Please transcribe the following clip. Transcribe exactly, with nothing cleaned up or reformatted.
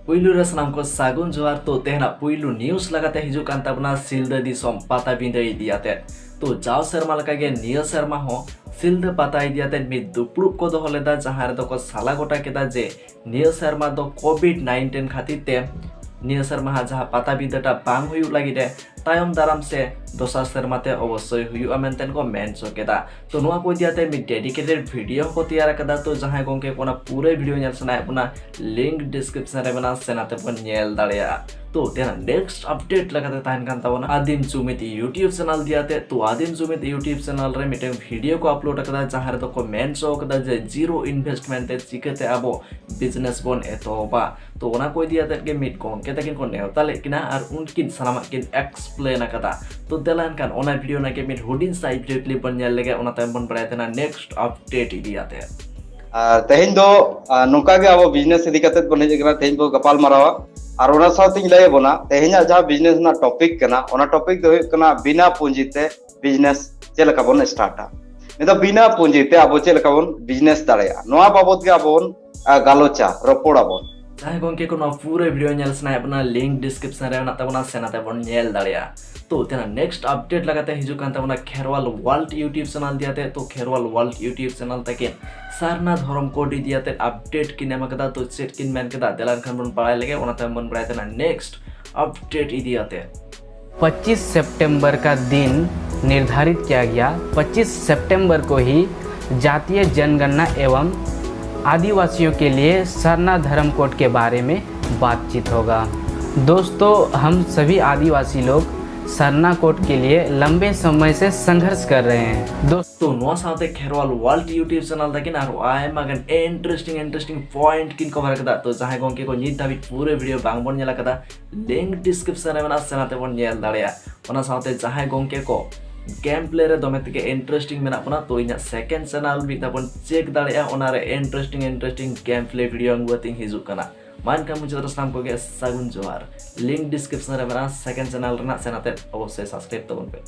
ᱯᱩᱭᱞᱩ ᱨᱮ ᱥᱟᱱᱟᱢ ᱠᱚ ᱥᱟᱹᱜᱩᱱ ᱡᱚᱦᱟᱨ᱾ ᱛᱚ, ᱛᱮᱦᱮᱧᱟᱜ ᱯᱩᱭᱞᱩ news ᱞᱮᱠᱟᱛᱮ ᱦᱤᱡᱩᱜ ᱠᱟᱱ ᱛᱟᱵᱚᱱᱟ ᱥᱤᱞᱫᱟᱹ ᱫᱤᱥᱚᱢ ᱯᱟᱛᱟᱵᱤᱸᱫᱟᱹ ᱤᱫᱤ ᱟᱛᱮᱫ᱾ ᱛᱚ, ᱡᱟᱣ ᱥᱮᱨᱢᱟ ᱞᱮᱠᱟᱜᱮ ᱱᱤᱭᱟᱹ ᱥᱮᱨᱢᱟ ᱦᱚᱸ ᱥᱤᱞᱫᱟᱹ ᱯᱟᱛᱟ ᱤᱫᱤ ᱟᱛᱮᱫ ᱢᱤᱫ ᱫᱩᱯᱲᱩᱵ ᱠᱚ ᱫᱚᱦᱚ ᱞᱮᱫᱟ, ᱡᱟᱦᱟᱸ ᱨᱮᱫᱚ ᱠᱚ ᱥᱟᱞᱟ ᱜᱚᱴᱟ ᱠᱮᱫᱟ ᱡᱮ ᱱᱤᱭᱟᱹ ᱥᱮᱨᱢᱟ ᱫᱚ COVID nineteen ᱠᱷᱟᱹᱛᱤᱨ ᱛᱮ ᱱᱤᱭᱟᱹ ᱥᱮᱨᱢᱟ ᱦᱟᱸᱜ ᱡᱟᱦᱟᱸ ᱯᱟᱛᱟᱵᱤᱸᱫᱟᱹᱴᱟᱜ ᱵᱟᱝ ᱦᱩᱭᱩᱜ ᱞᱟᱹᱜᱤᱫ ᱮ, ᱛᱟᱭᱚᱢ ᱫᱟᱨᱟᱢ ᱥᱮ ᱫᱚᱥᱟᱨ ᱥᱮᱨᱢᱟ ᱛᱮ ᱚᱵᱚᱥᱥᱳᱭ ᱦᱩᱭᱩᱜᱼᱟ ᱢᱮᱱᱛᱮ ᱠᱚ ᱢᱮᱱ ᱦᱚᱪᱚ ᱠᱮᱫᱟ᱾ ᱛᱚ, ᱱᱚᱣᱟ ᱠᱚ ᱤᱫᱤ ᱟᱛᱮ ᱢᱤᱫ dedicated video ᱦᱚᱸᱠᱚ ᱛᱮᱭᱟᱨ ᱟᱠᱟᱫᱟ᱾ ᱛᱚ, ᱡᱟᱦᱟᱸᱭ ᱜᱚᱝᱠᱮ ᱠᱚ ᱚᱱᱟ ᱯᱩᱨᱟᱹ video ᱧᱮᱞ ᱥᱟᱱᱟᱭᱮᱫ ᱵᱚᱱᱟ, link description ᱨᱮ ᱢᱮᱱᱟᱜᱼᱟ, ᱥᱮᱱ ᱟᱛᱮ ᱵᱚᱱ ᱧᱮᱞ ᱫᱟᱲᱮᱭᱟᱜᱼᱟ᱾ ᱛᱚ, ᱛᱮᱱᱟᱜ next update ᱞᱮᱠᱟᱛᱮ ᱛᱟᱦᱮᱱ ᱠᱟᱱ ᱛᱟᱵᱚᱱᱟ ᱟᱹᱫᱤᱢ ᱡᱩᱢᱤᱫ YouTube channel ᱤᱫᱤ ᱟᱛᱮ᱾ ᱛᱚ, ᱟᱹᱫᱤᱢ ᱡᱩᱢᱤᱫ YouTube channel ᱨᱮ ᱢᱤᱫᱴᱮᱱ video ᱠᱚ upload ᱟᱠᱟᱫᱟ, ᱡᱟᱦᱟᱸ ᱨᱮᱫᱚ ᱠᱚ ᱢᱮᱱ ᱦᱚᱪᱚ ᱠᱟᱫᱟ ᱡᱮ zero investment ᱛᱮ ᱪᱤᱠᱟᱹᱛᱮ ᱟᱵᱚ business ᱵᱚᱱ ᱮᱛᱚᱦᱚᱵᱟ᱾ ᱛᱚ, ᱚᱱᱟ ᱠᱚ ᱤᱫᱤ ᱟᱛᱮᱫ ᱜᱮ ᱢᱤᱫ ᱜᱚᱝᱠᱮ ᱛᱟᱹᱠᱤᱱ ᱠᱚ ᱱᱮᱣᱛᱟ ᱞᱮᱫ ᱠᱤᱱᱟ ᱟᱨ ᱩᱱᱠᱤᱱ ᱥᱟᱱᱟᱢᱟᱜ ᱠᱤᱱ explain ᱟᱠᱟᱫᱟ᱾ ᱛᱚ, ᱫᱮᱞᱟ ᱮᱱᱠᱷᱟᱱ ᱚᱱᱟ video ᱨᱮᱱᱟᱜ ᱜᱮ ᱢᱤᱫ ᱦᱩᱰᱤᱧ ᱥᱟ briefly ᱵᱚᱱ ᱧᱮᱞ ᱞᱮᱜᱮ, ᱚᱱᱟ ᱛᱟᱭᱚᱢ ᱵᱚᱱ ᱵᱟᱲᱟᱭ ᱛᱟᱦᱮᱱᱟ next update ᱤᱫᱤ ᱟᱛᱮᱫ᱾ ᱟᱨ ᱛᱮᱦᱮᱧ ᱫᱚ ᱟᱨ ᱱᱚᱝᱠᱟ ᱜᱮ ᱟᱵᱚ business ᱤᱫᱤ ᱠᱟᱛᱮᱫ ᱵᱚᱱ ᱦᱮᱡ ᱟᱠᱟᱱᱟ᱾ ᱛᱮᱦᱮᱧ ᱵᱚ ᱜᱟᱯᱟᱞ ᱢᱟᱨᱟᱣᱟ᱾ ᱟᱨ ᱚᱱᱟ ᱥᱟᱶᱛᱮᱧ ᱞᱟᱹᱭ ᱟᱵᱚᱱᱟ ᱛᱮᱦᱮᱧᱟᱜ ᱡᱟᱦᱟᱸ business ᱨᱮᱱᱟᱜ topic ᱠᱟᱱᱟ, ᱚᱱᱟ topic ᱫᱚ ᱦᱩᱭᱩᱜ ᱠᱟᱱᱟ ᱵᱤᱱᱟ ᱯᱩᱸᱡᱤ ᱛᱮ business ᱪᱮᱫ ᱞᱮᱠᱟ ᱵᱚᱱ startᱟ᱾ ᱱᱤᱛᱚᱜ ᱵᱤᱱᱟ ᱯᱩᱸᱡᱤ ᱛᱮ ᱟᱵᱚ ᱪᱮᱫ ᱞᱮᱠᱟ ᱵᱚᱱ business ᱫᱟᱲᱮᱭᱟᱜᱼᱟ, ᱱᱚᱣᱟ ᱵᱟᱵᱚᱛ ᱜᱮ ᱟᱵᱚ ᱵᱚᱱ ᱟᱨ ᱜᱟᱞᱚᱪᱟ, ᱨᱚᱯᱚᱲ ᱟᱵᱚᱱ᱾ ᱡᱟᱦᱟᱸᱭ ᱜᱚᱝᱠᱮ ᱠᱚ ᱱᱚᱣᱟ ᱯᱩᱨᱟᱹ video ᱧᱮᱞ ᱥᱟᱱᱟᱭᱮᱫ ᱵᱚᱱᱟ, link description ᱨᱮ ᱢᱮᱱᱟᱜ ᱛᱟᱵᱚᱱᱟ, ᱥᱮᱱ ᱟᱛᱮ ᱵᱚᱱ ᱧᱮᱞ ᱫᱟᱲᱮᱭᱟᱜᱼᱟ᱾ ᱛᱚ, ᱛᱮᱱᱟᱜ next update ᱞᱮᱠᱟᱛᱮ ᱦᱤᱡᱩᱜ ᱠᱟᱱ ᱛᱟᱵᱚᱱᱟ ᱠᱷᱮᱨᱣᱟᱞ World YouTube channel ᱤᱫᱤ ᱟᱛᱮ᱾ ᱛᱚ, ᱠᱷᱮᱨᱣᱟᱞ World YouTube channel ᱛᱟᱹᱠᱤᱱ ᱥᱟᱨᱱᱟ ᱫᱷᱚᱨᱚᱢ code ᱤᱫᱤ ᱟᱛᱮ update ᱠᱤᱱ ᱮᱢ ᱟᱠᱟᱫᱟ᱾ ᱛᱚ, ᱪᱮᱫ ᱠᱤᱱ ᱢᱮᱱ ᱠᱮᱫᱟ, ᱫᱮᱞᱟ ᱮᱱᱠᱷᱟᱱ ᱵᱚᱱ ᱵᱟᱲᱟᱭ ᱞᱮᱜᱮ, ᱚᱱᱟ ᱛᱟᱭᱚᱢ ᱵᱚᱱ ᱵᱟᱲᱟᱭ ᱛᱟᱦᱮᱱᱟ next update ᱤᱫᱤ ᱟᱛᱮ᱾ पच्चीस सितंबर का दिन निर्धारित किया गया। पच्चीस सितंबर को ही जातीय जनगणना एवं आदिवासियों के लिए सरना धर्म कोड के बारे में बातचीत होगा। दोस्तों, हम सभी आदिवासी लोग सरना कोड के लिए लंबे समय से संघर्ष कर रहे हैं। दोस्तों, ᱛᱚ, ᱱᱚᱣᱟ ᱥᱟᱶᱛᱮ ᱠᱷᱮᱨᱣᱟᱞ World YouTube channel ᱛᱟᱹᱠᱤᱱ ᱟᱨᱚ ᱟᱭᱢᱟ ᱜᱟᱱ interesting interesting point ᱠᱤᱱ cover ᱠᱟᱫᱟ᱾ ᱛᱚ, ᱡᱟᱦᱟᱸᱭ ᱜᱚᱝᱠᱮ ᱠᱚ ᱱᱤᱛ ᱫᱷᱟᱹᱵᱤᱡ ᱯᱩᱨᱟᱹ video ᱵᱟᱝ ᱵᱚᱱ ᱧᱮᱞ ᱟᱠᱟᱫᱟ, link description ᱨᱮ ᱢᱮᱱᱟᱜᱼᱟ, ᱥᱮᱱ ᱟᱛᱮ ᱵᱚᱱ ᱧᱮᱞ ᱫᱟᱲᱮᱭᱟᱜᱼᱟ᱾ ᱚᱱᱟ ᱥᱟᱶᱛᱮ ᱡᱟᱦᱟᱸᱭ ᱜᱚᱝᱠᱮ ᱠᱚ game play ᱨᱮ ᱫᱚᱢᱮ ᱛᱮᱜᱮ interesting ᱢᱮᱱᱟᱜ ᱵᱚᱱᱟ, ᱛᱚ, ᱤᱧᱟᱹᱜ second channel ᱢᱤᱫ ᱫᱷᱟᱣ ᱵᱚᱱ check ᱫᱟᱲᱮᱭᱟᱜᱼᱟ, ᱚᱱᱟᱨᱮ interesting interesting game play video ᱟᱹᱜᱩ ᱠᱟᱛᱮᱧ ᱦᱤᱡᱩᱜ ᱠᱟᱱᱟ᱾ ᱢᱟ ᱮᱱᱠᱷᱟᱱ ᱢᱩᱪᱟᱹᱫ ᱨᱮ ᱥᱟᱱᱟᱢ ᱠᱚᱜᱮ ᱥᱟᱹᱜᱩᱱ ᱡᱚᱦᱟᱨ᱾ Link description ᱨᱮ ᱢᱮᱱᱟᱜᱼᱟ second channel ᱨᱮᱱᱟᱜ, ᱥᱮᱱ ᱟᱛᱮ ᱚᱵᱚᱥᱥᱳᱭ subscribe ᱛᱟᱵᱚᱱ ᱯᱮ᱾